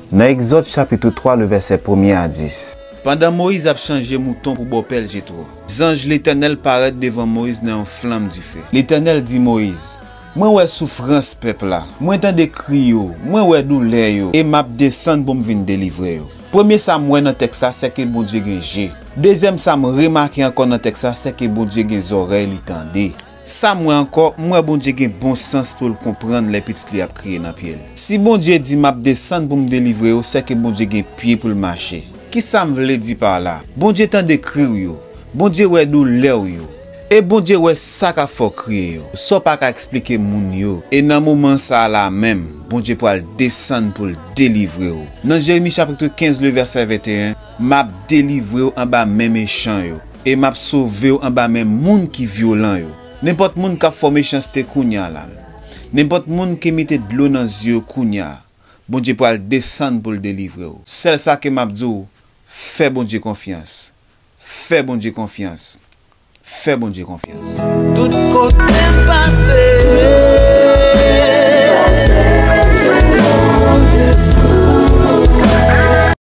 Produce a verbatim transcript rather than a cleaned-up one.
Nan Egzòd chapit twa, le vèsè premye a dis. Pandan Moyiz ap chanje mouton pou bòpè l Jetwo, zanj Letènèl parèt devan Moyiz nan yon flanm dife. Letènèl di Moyiz, Mwen wè soufrans pèp la, mwen tande kri yo, mwen wè doulè yo, e m ap desann pou m vin delivre yo. Premye sa m wè nan tèks la, sèke Bondye gen je. Dezyèm sa m remake ankò nan tèks la, sèke Bondye gen zòrèy, li tande. Sa m wè ankò, m wè Bondye gen bon sans pou l konprann lè pitit li ap kriye nan pye l. Si Bondye di m ap desann pou m delivre yo, sèke Bondye gen pye pou l mache. Kisa m vle di pa la? Bondye tande kri w yo. Bondye wè doulè w yo. E Bondye wè sa k ap fè w kriye yo. Sa w pa ka eksplike moun yo. E nan moman sa a la menm, Bondye pral desann pou l delivre w. Nan Jeremi chapit kenz, le vèsè venteyen, m ap delivre w anba men mechan yo. E m ap sove w anba men moun ki vyolan yo. Nenpòt moun k ap fè w mechanste kounye a la. Nenpòt moun ki mete dlo nan zye yo kounye a. Bondye pral desann pou l delivre w. Sèl sa ke m ap di w, fè Bondye konfyans. Fè Bondye konfyans. Fè Bondye konfyans. Tout kote m pase,